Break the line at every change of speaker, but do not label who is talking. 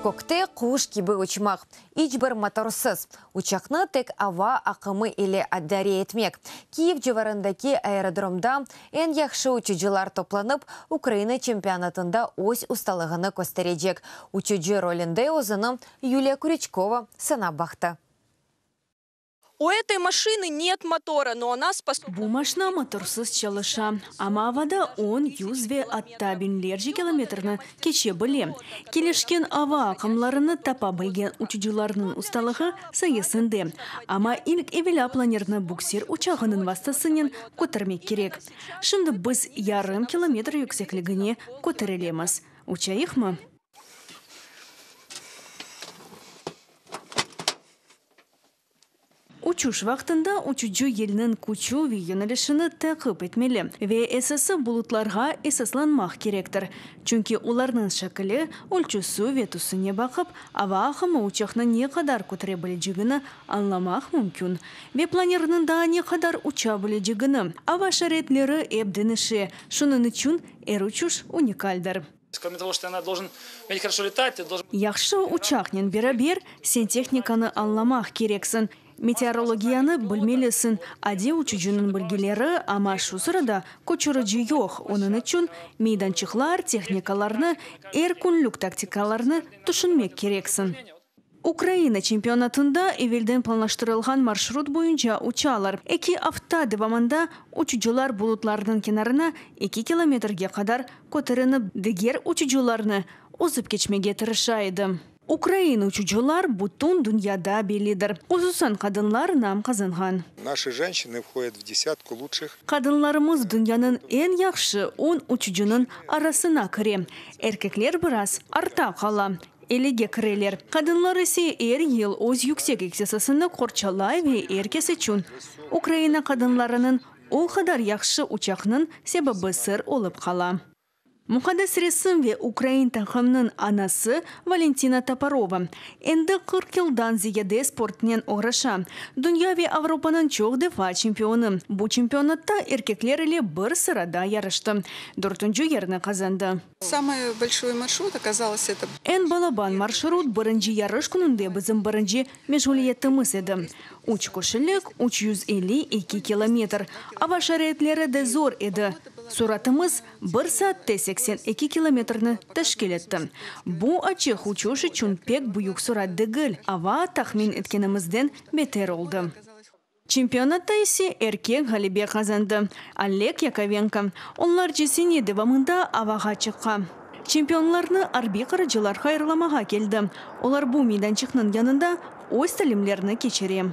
Kökte quş kibi uçmaq, iç bir motorsız, uçaqnı tek ava aqımı ile idare etmek. Kiyev civarındaki aerodromda eñ yahşı uçucılar toplanıp, Ukraina çempionatında öz ustalığını kösterecek. Uçucı rolünde özüni Yuliya Krüçkova sınap baqtı.
U etoy maşinı net motora, no ona sposobna.
Bu maşna motorsız çalışa, amma avada on, yüz ve atta biñlerce kilometrni keçe bile. Kelişken ava aqımlarını tapa bilgen uçucılarnıñ ustalığı sayesinde. Amma ilk evelâ planerni buksir uçağınıñ vastasınen kötermek kerek. Şimdi biz yarım kilometr yüksekligine köterilemiz. Uçayıqmı? Uçuş vaqtında uçucı yelniñ küçü ve yönelişini taqip etmeli ve esası bulutlarğa esaslanmaq kerektir, çünki olarnıñ şekili, ölçüsi ve tüsüne baqıp, ava aqımı uçaqnı ne qadar kötere bilecegini añlamaq mümkün ve planerniñ daa ne qadar uça bilecegini. Ava şaraitleri ep deñişe, şunıñ içün er uçuş unikaldir. Yahşı uçaqnen beraber sen tehnikanı añlamaq kereksiñ, meteorologiyanı bilmelisiñ, adiy uçucınıñ bilgileri, amma şu sırada köçürici yoq, onıñ içün meydançıqlar, tehnikalarnı, er künlük taktikalarnı tüşünmek kereksiñ. Ukraina çempionatında evelden planlaştırılğan marşrut boyunca uçalar. Eki afta devamında uçucılar bulutlarnıñ kenarına eki kilometrge qadar köterinip, diger uçucılarnı ozıp keçmege tırışa edi. Ukrain uçucılar bütün dünyada bellidir, hususan qadınlar nam qazanğan.
Naşi jenşçiny vhodyat v desâtku lutşih.
Qadınlarımız dünyanıñ eñ yahşı on uçucınıñ arasına kire. Erkekler biraz artta qala. Ellige kireler. Qadınlar ise er yıl öz yüksek ihtisasını qorçalay ve er kes içün Ukraina qadınlarınıñ o qadar yahşı uçaqnıñ sebebi sır olıp qala. Muqaddes resim ve ukrain taqımnıñ anası Valentina Toporova endi 40 yıldan ziyade sportnen oğraşa. Dünya ve Avropanıñ çoq defa çempionı. Bu çempionatta erkekler ile bir sırada yarıştı, dörtünci yerni qazandı.
Samıy bolşoy marşrut okazalось eto.
Eñ balaban marşrut birinci yarış kününde bizim birinci meşğuliyetimiz edi. Üç kişilik, 352 kilometr. Ava şaraitleri de zor edi. Suratımız bir saatte 82 kilometrni teşkil etti. Bu açıq uçuş içün pek büyük surat degil, ava tahmin etkenimizden beter oldı. Çempionatta ise erkek ğalebe qazandı, Oleg Yakovenko onlarca sene devamında avağa çıqqan. Çempionlarnı arbiy qırıcılar hayırlamağa keldi, olar bu meydançıqnıñ yanında öz talimlerini keçire.